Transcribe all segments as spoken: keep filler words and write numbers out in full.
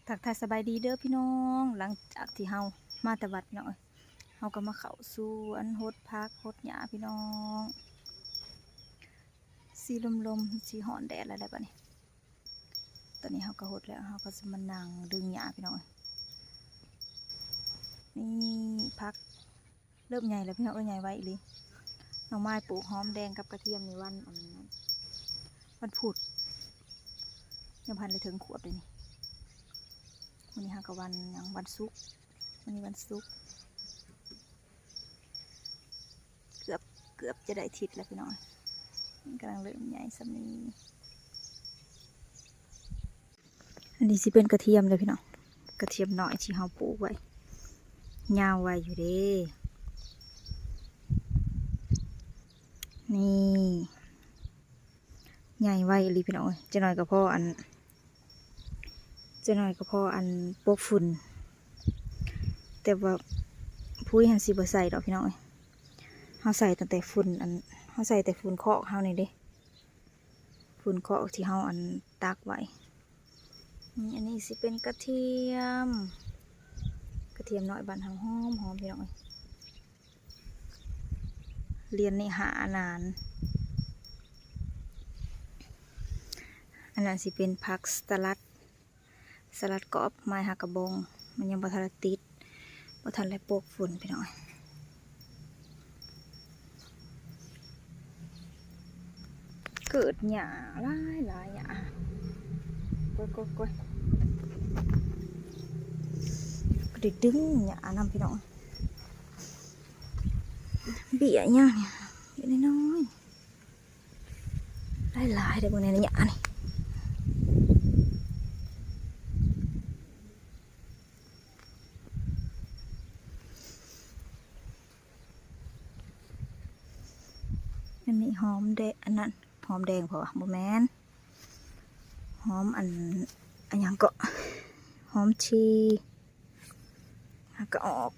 ทักทายสบายดีเด้อพี่น้อง หลังจากที่เฮามาแต่วัดพี่น้องเอ้ย เฮาก็มาเข้าสวนหดผักหดหญ้าพี่น้อง สีลมๆ สีฮ้อนแดดแล้วได้ปะนี่ ตอนนี้เฮาก็หดแล้ว เฮาก็สิมานั่งดึงหญ้าพี่น้องเอ้ย นี่ผัก เริ่มใหญ่แล้วพี่น้องเอ้ย ใหญ่ไวอีหลี น้องไม้ปลูกหอมแดงกับกระเทียมนี่วันอันนั้น วันพุธ ยังพันเลยถึงขวบเลยนี่ วันนี้หากะวันหยัง วันศุกร์ วันนี้วันศุกร์ เกือบ เกือบจะได้ทิศแล้วพี่น้อง มันกำลังเริ่มใหญ่ส่ำนี้ อันนี้สิเป็นกระเทียมเลยพี่น้อง กระเทียมน้อยที่เฮาปลูกไว้ ยาวไวอยู่เด้ นี่ ใหญ่ไวอีหลีพี่น้องเอ้ย จักหน่อยก็พออัน จักหน่อยก็พออันปกฝุ่น แต่ว่าปุ๋ยหั้นสิบ่ใส่ดอกพี่น้องเอ้ย เฮาใส่ตั้งแต่ฝุ่นอัน เฮาใส่แต่ฝุ่นคอกเฮานี่เด้ ฝุ่นคอกที่เฮาอันตักไว้ นี่อันนี้สิเป็นกระเทียม กระเทียมน้อยบ้านเฮาหอมหอมพี่น้องเอ้ย เรียนนี่หาอันนั้น อันนั้นสิเป็นผักสลัด สลัดกรอบไม้หากระบอง มันยังบ่ทันได้ติด บ่ทันได้ปกฝุ่นพี่น้อง เกิดหญ้าหลายหลายหญ้า โกยโกยโกย ก็ได้ดึงหญ้านำพี่น้อง เบี้ยหญ้าเนี่ย เบี้ยน้อยๆ หลายๆ เด้อ เบิ่งในหญ้านี่ อันนี้หอมแดง อันนั้น หอมแดง เพราะว่าบ่แม่น หอมอัน อันหยังก็ หอมชี หากะออก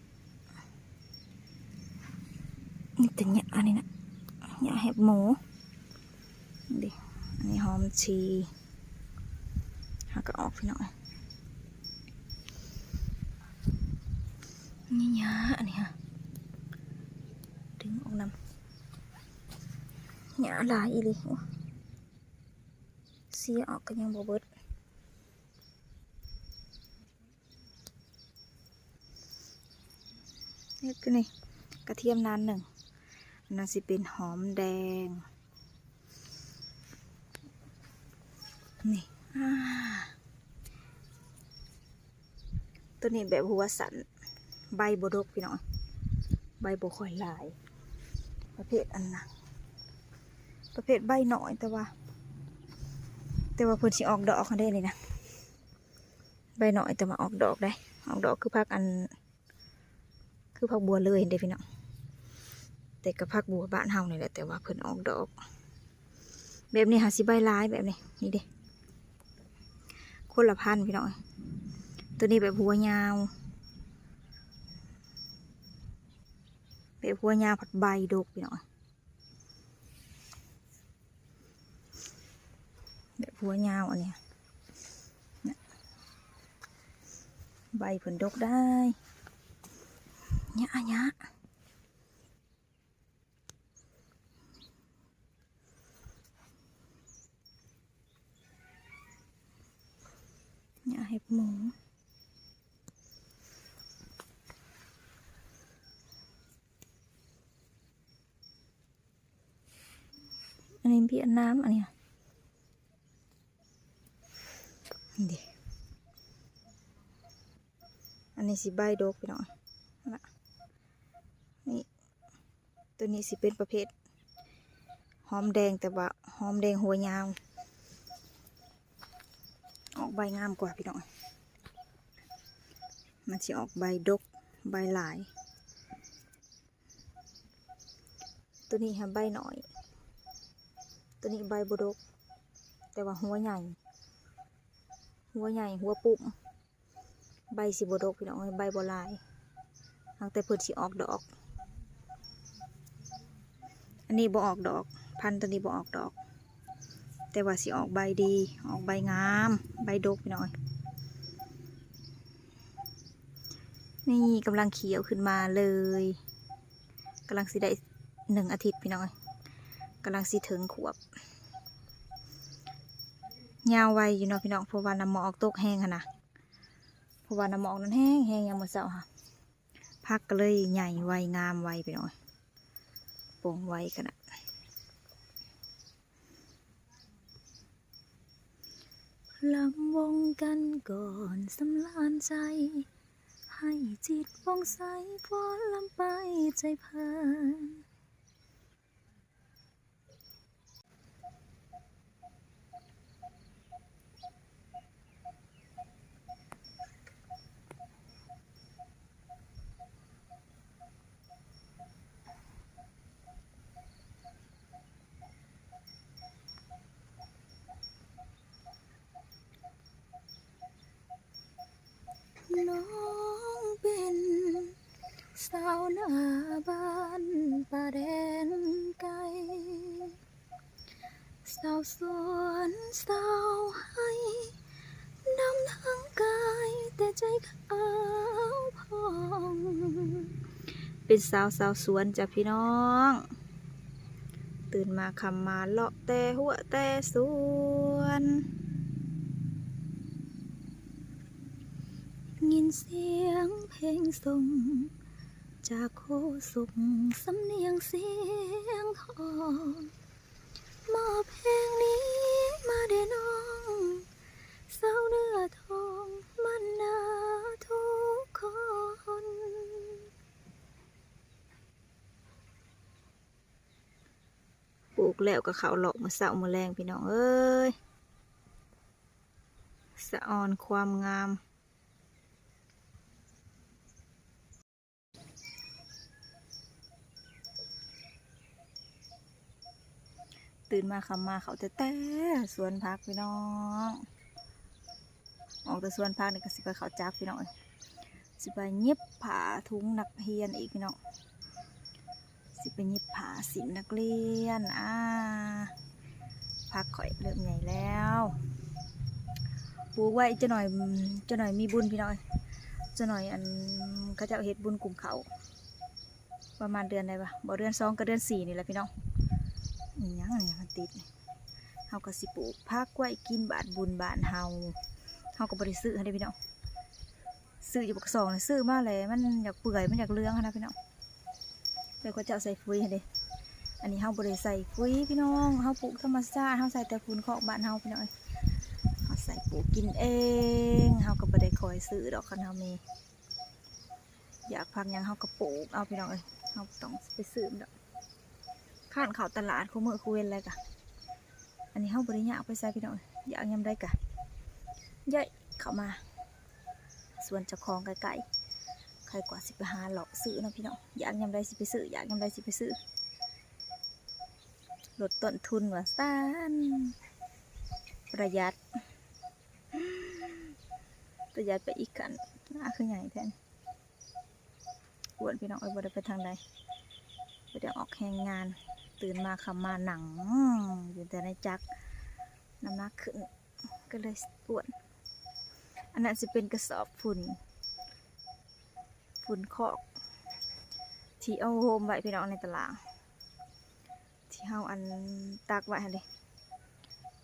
นี่แต่หญ้าอันนี้นะ หญ้าเห็บหมู นี่ อันนี้หอมชี หากะออกพี่น้อง นี่หญ้าอันนี้ฮะ ดึงออกนำ หญ้าหลายอีหลี โอ้ เสียออกก็ยังบ่เบิด นี่ตัวนี้ กระเทียมนานหนึ่ง อันนั้นสิเป็นหอมแดง นี่ อ่า ตัวนี้แบบหัวสั้น ใบบ่ดกพี่น้อง ใบบ่ค่อยหลาย ประเภทอันนั้น ประเภทใบน้อย แต่ว่า แต่ว่าเพิ่นสิออกดอกหั้นเด้นี่นะ ใบน้อยแต่ว่าออกดอกได้ ออกดอกคือผักอัน คือผักบัวเลยเด้พี่น้อง แต่ก็ผักบัวบ้านเฮานี่แหละ แต่ว่าเพิ่นออกดอก แบบนี้หาสิใบหลายแบบนี้ นี่เด้ คนละพันธุ์พี่น้อง ตัวนี้แบบหัวยาว แบบหัวยาวผัดใบดกพี่น้อง แบบหัวยาวอันเนี้ย เนี่ย ใบเพิ่นดกได้ หญ้าหญ้า หญ้าเห็บหมู อันนี้เวียดนามอันเนี้ย นี่เด้ อันนี้สิใบดกพี่น้อง นั่นล่ะ นี่ ตัวนี้สิเป็นประเภท หอมแดง แต่ว่าหอมแดงหัวยาว ออกใบงามกว่าพี่น้อง มันสิออกใบดก ใบหลาย ตัวนี้ฮะใบน้อย ตัวนี้ใบบ่ดก แต่ว่าหัวใหญ่ หัวใหญ่ หัวปุ้ม ใบสิบ่ดกพี่น้องเอ้ย ใบบ่หลาย ตั้งแต่เพิ่นสิออกดอก อันนี้บ่ออกดอก พันธุ์ตัวนี้บ่ออกดอก แต่ว่าสิออกใบดี ออกใบงาม ใบดกพี่น้องเอ้ย นี่กำลังเขียวขึ้นมาเลย กำลังสิได้หนึ่งอาทิตย์พี่น้องเอ้ย กำลังสิถึงขวบ ยาวไวอยู่เนาะพี่น้อง เพราะว่าน้ำหมอกตกแฮงหั้นนะ เพราะว่าน้ำหมอกนั้นแฮงแฮงยามมื้อเช้าค่ะ ผักก็เลยใหญ่ไวงามไวพี่น้องเอ้ย ป่งไวขนาด ลำวงกันก่อนสำราญใจ ให้จิตผ่องใสฟ้อนลำไปใจเพลิน น้องเป็นสาวนาบ้านป่าแดนไกล สาวสวนสาวไฮ่ ดำทั้งกายแต่ใจขาวผ่อง เป็นสาวสาวสวนจ้ะพี่น้อง ตื่นมาค่ำมาเลาะแต่หัวแต่สวน ยินเสียงเพลงส่ง จากโคศกสำเนียงเสียงทอง มอบเพลงนี้มาเด้อน้อง สาวเนื้อทองมันนาทุกคน ปลูกแล้วก็เข้าเลาะมื้อเช้ามื้อแลงพี่น้องเอ้ย สะออนความงาม ตื่นมาค่ำมาเข้าแต่แต่สวนผักพี่น้อง ออกแต่สวนผักนี่ก็สิไปเข้าจักพี่น้องเอ้ย สิไปเย็บผ้าถุงนักเรียนอีกพี่น้อง สิไปเย็บผ้าสิ้นนักเรียน อ่า ผักข่อยเริ่มใหญ่แล้ว ปลูกไว้จะหน่อย จะหน่อยมีบุญพี่น้องเอ้ย จะหน่อยอันเขาเจ้าเฮ็ดบุญกุมเขาว ประมาณเดือนใดวะ บ่เดือนสองกับเดือนสี่นี่แหละพี่น้อง อีหยังเนี่ยมันติดนี่ เฮาก็สิปลูกผักไว้กินบ้านบุญบ้านเฮา เฮาก็บ่ได้ซื้อให้เด้พี่น้อง ซื้ออยู่ปากซองน่ะ ซื้อมาแล้วมันอยากเปื่อย มันอยากเหลืองหั้นนะพี่น้อง แล้วเขาเจ้าใส่ปุ๋ยให้เด้ อันนี้เฮาบ่ได้ใส่ปุ๋ยพี่น้อง เฮาปลูกธรรมชาติ เฮาใส่แต่ปุ๋ยคอกบ้านเฮาพี่น้อง เฮาใส่ปลูกกินเอง เฮาก็บ่ได้คอยซื้อดอกคันเฮามี อยากผักหยังเฮาก็ปลูกเอาพี่น้องเอ้ย เฮาบ่ต้องไปซื้อมันดอก คันเข้าตลาดคู่มื้อคู่เว็นแล้วกะ อันนี้เฮาบ่ได้ย่างไปไสพี่น้องเอ้ย อยากยามใดกะ ย่อยเข้ามา สวนเจ้าของใกล้ๆ ใครกว่าสิไปหาเลาะซื้อเนาะพี่น้อง อยากยามใดสิไปซื้อ อยากยามใดสิไปซื้อ ลดต้นทุนว่าซั่น ประหยัด ประหยัดไปอีกขั้น หน้าคือใหญ่แท้นี่ อ้วนพี่น้องเอ้ย บ่ได้ไปทางใด บ่ได้ออกแฮงงาน ตื่นมาค่ำมานั่งอยู่แต่ในจักร น้ำหนักขึ้น ก็เลยอ้วน อันนั้นสิเป็นกระสอบฝุ่น ฝุ่นคอก ที่เอาโฮมไว้พี่น้องในตาราง ที่เฮาอันตักไว้หั่นเด้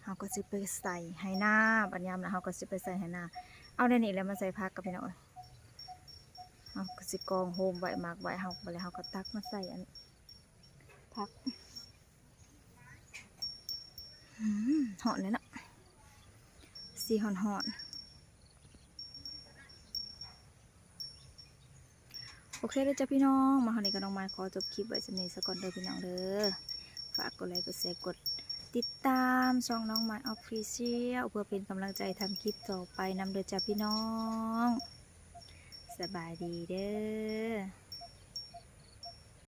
เฮาก็สิไปใส่ไฮ่นา บัดยามนะเฮาก็สิไปใส่ไฮ่นา เอาในนี้แหละมาใส่ผักกับพี่น้องเอ้ย เฮาก็สิกองโฮมไว้ หมักไว้ เฮาบัดแล้วเฮาก็ตักมาใส่อันผัก อืม ฮ้อนเลยเนาะ สีฮ้อนๆ โอเคเด้อจ้ะพี่น้อง มาฮอดนี้ก็น้องมายขอจบคลิปไว้ส่ำนี้ซะก่อนเด้อพี่น้องเด้อ ฝากกดไลค์ กดแชร์ กดติดตามช่องน้องมาย Official เพื่อเป็นกำลังใจทำคลิปต่อไปนำเด้อจ้ะพี่น้อง สบายดีเด้อ